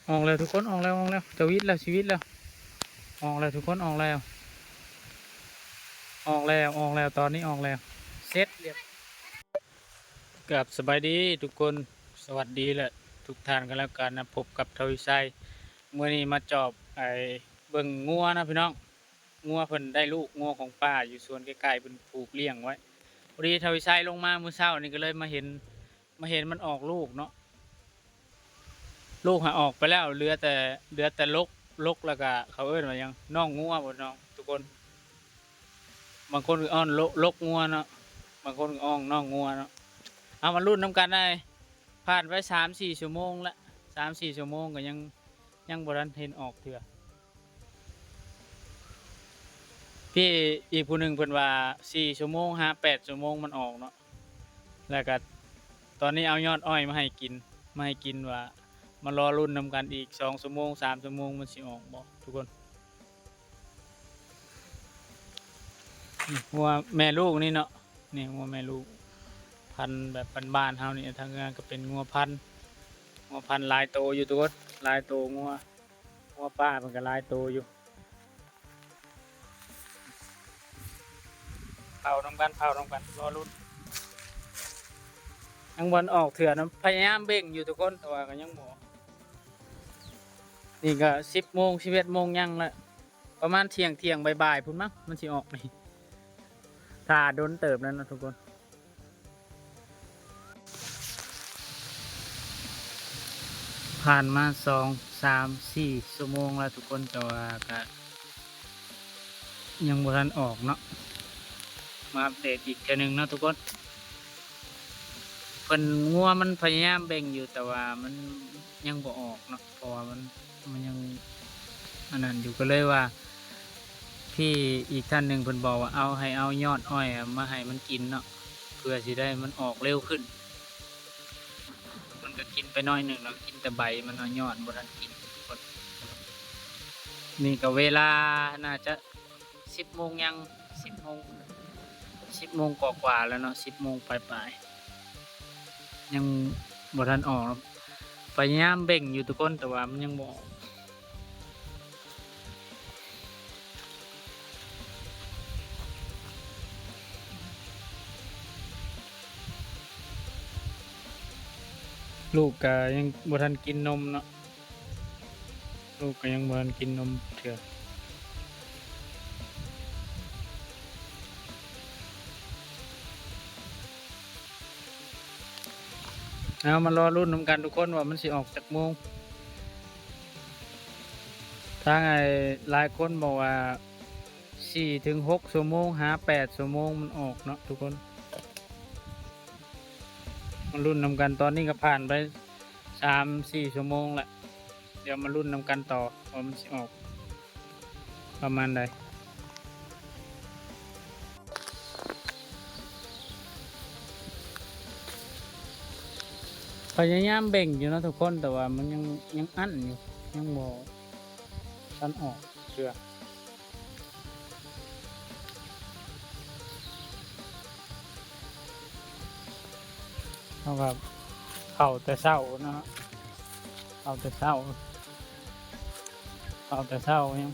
ອອກແລ້ວທຸກຄົນ ອອກແລ້ວ ອອກແລ້ວ ຈະຫວິດແລ້ວ ຊິຫວິດແລ້ວ ອອກແລ້ວທຸກຄົນ ອອກແລ້ວ ອອກແລ້ວ ອອກແລ້ວ ຕອນນີ້ອອກແລ້ວ ເສັດລຽບ. ກາບສະບາຍດີທຸກຄົນ ສະຫວັດດີ ແລະ ທຸກທ່ານກັນແລ້ວກັນນະ. ພົບກັບທ້າວວິໄຊ ມື້ນີ້ມາຈອບໄອ້ເບິ່ງງົວນະພີ່ນ້ອງ. ງົວເພິ່ນໄດ້ລູກ ງົວຂອງປ້າຢູ່ສວນໃກ້ໆ ເພິ່ນຜູກລ້ຽງໄວ້. ພໍດີທ້າວວິໄຊລົງມາມື້ເຊົ້ານີ້ ກໍເລີຍມາເຫັນ ມາເຫັນມັນອອກລູກເນາະ. ລູກຫາອອກໄປແລ້ວ ເຫຼືອແຕ່ ເຫຼືອແຕ່ລົກ ລົກ ແລ້ວກະເຂົາເອີ້ນວ່າຫຍັງ ນ້ອງງົວບໍ່ນ້ອງທຸກຄົນ. ບາງຄົນກໍເອີ້ນ ລົກ ລົກງົວເນາະ ບາງຄົນກໍເອີ້ນນ້ອງງົວເນາະ. ເອົາມາລຸ້ນນຳກັນໄດ້. ຜ່ານໄປສາມສີ່ຊົ່ວໂມງລະ ສາມສີ່ຊົ່ວໂມງກໍຍັງ ຍັງບໍ່ທັນເຫັນອອກເທື່ອ. ພີ່ອີກຜູ້ໜຶ່ງເພິ່ນວ່າ ສີ່ຊົ່ວໂມງຫາແປດຊົ່ວໂມງມັນອອກເນາະ. ແລ້ວກະຕອນນີ້ເອົາຍອດອ້ອຍມາໃຫ້ກິນ ມາໃຫ້ກິນວ່າ ມາລໍລຸ້ນນຳກັນອີກສອງຊົ່ວໂມງ ສາມຊົ່ວໂມງ ມັນຊິອອກບໍ່ທຸກຄົນ. ນີ້ງົວແມ່ລູກນີ້ເນາະ ນີ້ງົວແມ່ລູກ ພັນແບບບ້ານໆເຮົານີ້. ທາງເຮືອນກໍເປັນງົວພັນ ງົວພັນຫຼາຍໂຕຢູ່ທຸກຄົນ ຫຼາຍໂຕ. ງົວ ງົວປ້າເພິ່ນກໍຫຼາຍໂຕຢູ່. ເຝົ້ານຳກັນ ເຝົ້ານຳກັນ ລໍລຸ້ນ. ຍັງບໍ່ທັນອອກເທື່ອນະ ພະຍາຍາມເບັ່ງຢູ່ທຸກຄົນ ແຕ່ວ່າກໍຍັງບໍ່. ນີ້ກໍສິບໂມງ ສິບເອັດໂມງຍັງລະ ປະມານທ່ຽງໆ ບ່າຍໆ ພຸ້ນມັ້ງ ມັນຊິອອກນີ້. ຖ້າດົນເຕີບແລ້ວເນາະທຸກຄົນ. ຜ່ານມາສອງ ສາມ ສີ່ຊົ່ວໂມງແລ້ວທຸກຄົນ ແຕ່ວ່າກະຍັງບໍ່ທັນອອກເນາະ. ມາອັບເດດອີກເທື່ອໜຶ່ງເນາະທຸກຄົນ. ເພິ່ນ ງົວມັນພະຍາຍາມເບັ່ງຢູ່ ແຕ່ວ່າມັນຍັງບໍ່ອອກເນາະ ເພາະວ່າມັນ ມັນຍັງອັນນັ້ນຢູ່ ກໍເລີຍວ່າ ພີ່ອີກທ່ານໜຶ່ງເພິ່ນບອກວ່າ ເອົາ ໃຫ້ເອົາຍອດອ້ອຍມາໃຫ້ມັນກິນເນາະ ເພື່ອຊິໄດ້ມັນອອກເລັວຂຶ້ນ. ມັນກໍກິນໄປໜ້ອຍໜຶ່ງເນາະ ກິນແຕ່ໃບມັນເນາະ ຍອດບໍ່ທັນກິນ. ນີ້ກໍເວລາໜ້າຈະ ສິບໂມງຍັງ ສິບໂມງ ສິບໂມງກວ່າໆແລ້ວເນາະ ສິບໂມງປາຍໆ ຍັງບໍ່ທັນອອກ. ພະຍາຍາມເບັ່ງຢູ່ທຸກຄົນ ແຕ່ວ່າມັນຍັງບໍ່ອອກ. ລູກກະຍັງບໍ່ທັນກິນນົມເນາະ. ລູກກໍຍັງບໍ່ທັນກິນນົມເທື່ອ. ເອົາມາລໍລຸ້ນນຳກັນທຸກຄົນວ່າມັນຊິອອກຈັກໂມງ. ທາງໄອ້ຫຼາຍຄົນບອກວ່າ ສີ່ເຖິງຫົກຊົ່ວໂມງ ຫາແປດຊົ່ວໂມງມັນອອກເນາະທຸກຄົນ. ມາລຸ້ນນຳກັນ ຕອນນີ້ກໍຜ່ານໄປສາມສີ່ຊົ່ວໂມງລະ. ດຽວມາລຸ້ນນຳກັນຕໍ່ວ່າມັນຊິອອກປະມານໃດ. ພະຍາຍາມເບັ່ງຢູ່ເນາະທຸກຄົນ ແຕ່ວ່າມັນຍັງ ຍັງອັ້ນຢູ່ ຍັງບໍ່ທັນອອກເທື່ອ. ເຮົາກໍເຝົ້າແຕ່ເຊົ້າເນາະ ເຝົ້າແຕ່ເຊົ້າ ເຝົ້າແຕ່ເຊົ້າຍັງ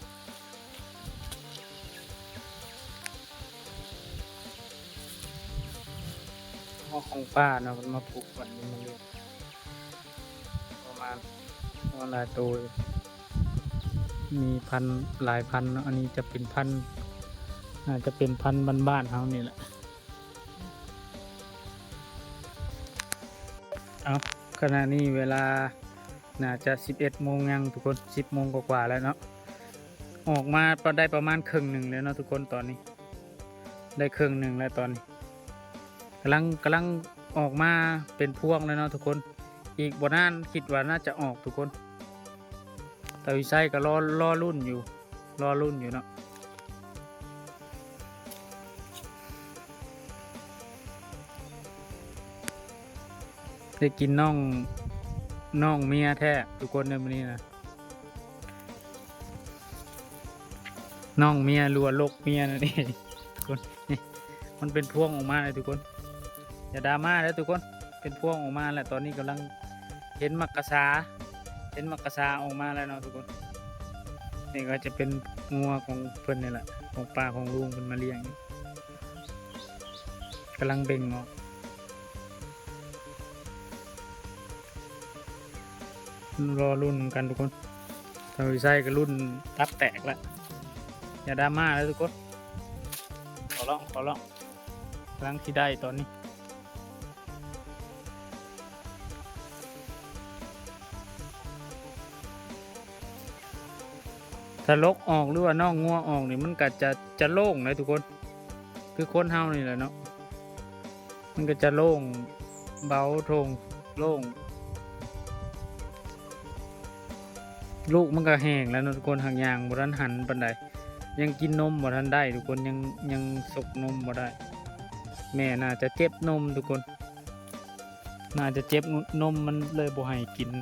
ເອົາຂອງປ່າເນາະ ເພິ່ນມາຜູກໄວ້ ມັນເລີຍ ປະມານ ປະມານຫຼາຍໂຕຢູ່ ມີພັນ ຫຼາຍພັນເນາະ. ອັນນີ້ຈະເປັນພັນ ໜ້າຈະເປັນພັນບ້ານໆເຮົານີ້ແຫຼະ. ເອົາ ຂະນະນີ້ເວລາໜ້າຈະສິບເອັດໂມງຍັງທຸກຄົນ ສິບໂມງກວ່າໆແລ້ວເນາະ. ອອກມາໄດ້ປະມານເຄິ່ງໜຶ່ງແລ້ວເນາະທຸກຄົນ ຕອນນີ້ ໄດ້ເຄິ່ງໜຶ່ງແລ້ວຕອນນີ້ ກຳລັງ ກຳລັງອອກມາເປັນພວງແລ້ວເນາະທຸກຄົນ. ອີກບໍ່ນານຄິດວ່າໜ້າຈະອອກທຸກຄົນ ແຕ່ວິໄຊກໍລໍ ລໍລຸ້ນຢູ່ ລໍລຸ້ນຢູ່ເນາະ. ໄດ້ກິນນ້ອງ ນ້ອງເມຍແທ້ທຸກຄົນເດີມື້ນີ້ນະ. ນ້ອງເມຍ ຫຼືວ່າລົກເມຍນັ້ນເອງທຸກຄົນ. ນີ້ ມັນເປັນພວງອອກມາເລີຍທຸກຄົນ ຢ່າດຣາມາເດີທຸກຄົນ. ເປັນພວງອອກມາແລ້ວ ຕອນນີ້ກຳລັງເຫັນໝາກກະສາ ເ ປັນໝາກກະຊາອອກມາແລ້ວເນາະທຸກຄົນ. ນີ້ກໍຈະເປັນງົວຂອງເພິ່ນນີ້ແຫຼະ ຂອງປ້າຂອງລຸງເພິ່ນມາລ້ຽງ ກຳລັງເບັ່ງອອກ ລໍລຸ້ນນຳກັນທຸກຄົນ. ທາງວິໄຊກໍລຸ້ນຕັບແຕກລະ ຢ່າດຣາມາເດີທຸກຄົນ. ຂໍຮ້ອງ ຂໍຮ້ອງ ກຳລັງຊິໄດ້ຕອນນີ້. ຖ້າລົກອອກ ຫຼືວ່ານ້ອງງົວອອກນີ້ ມັນກໍຈະ ຈະໂລ່ງເດ້ທຸກຄົນ. ຄືຄົນເຮົານີ້ແຫຼະເນາະ ມັນກໍຈະໂລ່ງ ເບົາໂລ່ງ ລູກມັນກໍແຫ້ງແລ້ວເນາະທຸກຄົນ. ຫາກຍ່າງບໍ່ທັນຫັນປານໃດ ຍັງກິນນົມບໍ່ທັນໄດ້ທຸກຄົນ ຍັງ ຍັງສົກນົມບໍ່ໄດ້. ແມ່ໜ້າຈະເຈັບນົມທຸກຄົນ ໜ້າຈະເຈັບນົມ ມັນເລີຍບໍ່ໃຫ້ກິນ.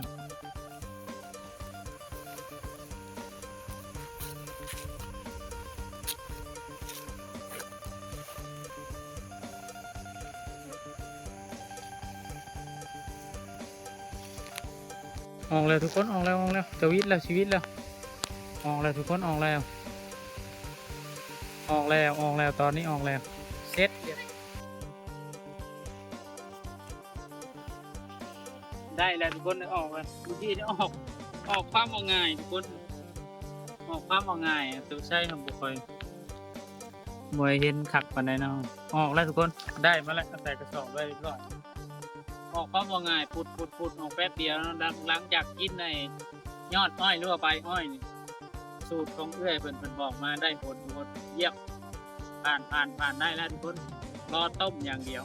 ອອກແລ້ວທຸກຄົນ ອອກແລ້ວ ອອກແລ້ວ ຈະຫວິດແລ້ວ ຊິຫວິດແລ້ວ. ອອກແລ້ວທຸກຄົນ ອອກແລ້ວ ອອກແລ້ວ ອອກແລ້ວ ຕອນນີ້ອອກແລ້ວ ເສັດ ໄດ້ແລ້ວທຸກຄົນ ໄດ້ອອກແລ້ວ. ເມື່ອກີ້ໄດ້ອອກ ອອກຄວາມວ່າງ່າຍທຸກຄົນ ອອກຄວາມວ່າງ່າຍ. ໂຕໄຊຫັ້ນບໍ່ຄ່ອຍ ບໍ່ເຫັນຄັກປານໃດເນາະ. ອອກແລ້ວທຸກຄົນ ໄດ້ມາແລ້ວ ໃສ່ກະສອບໄວ້ຮຽບຮ້ອຍ. ອອກຄວາມວ່າງ່າຍ ປຸດໆໆ ອອກແປັບດຽວເນາະ. ຫຼັງ ຫຼັງຈາກກິນໄອ້ຍອດອ້ອຍ ຫຼືວ່າໃບອ້ອຍນີ້ ສູດຂອງເອື້ອຍເພິ່ນ ເພິ່ນບອກມາໄດ້ຜົນທຸກຄົນ. ຢ້ຽມ ຜ່ານ ຜ່ານ ຜ່ານ ໄດ້ແລ້ວທຸກຄົນ ລໍຕົ້ມຢ່າງດຽວ.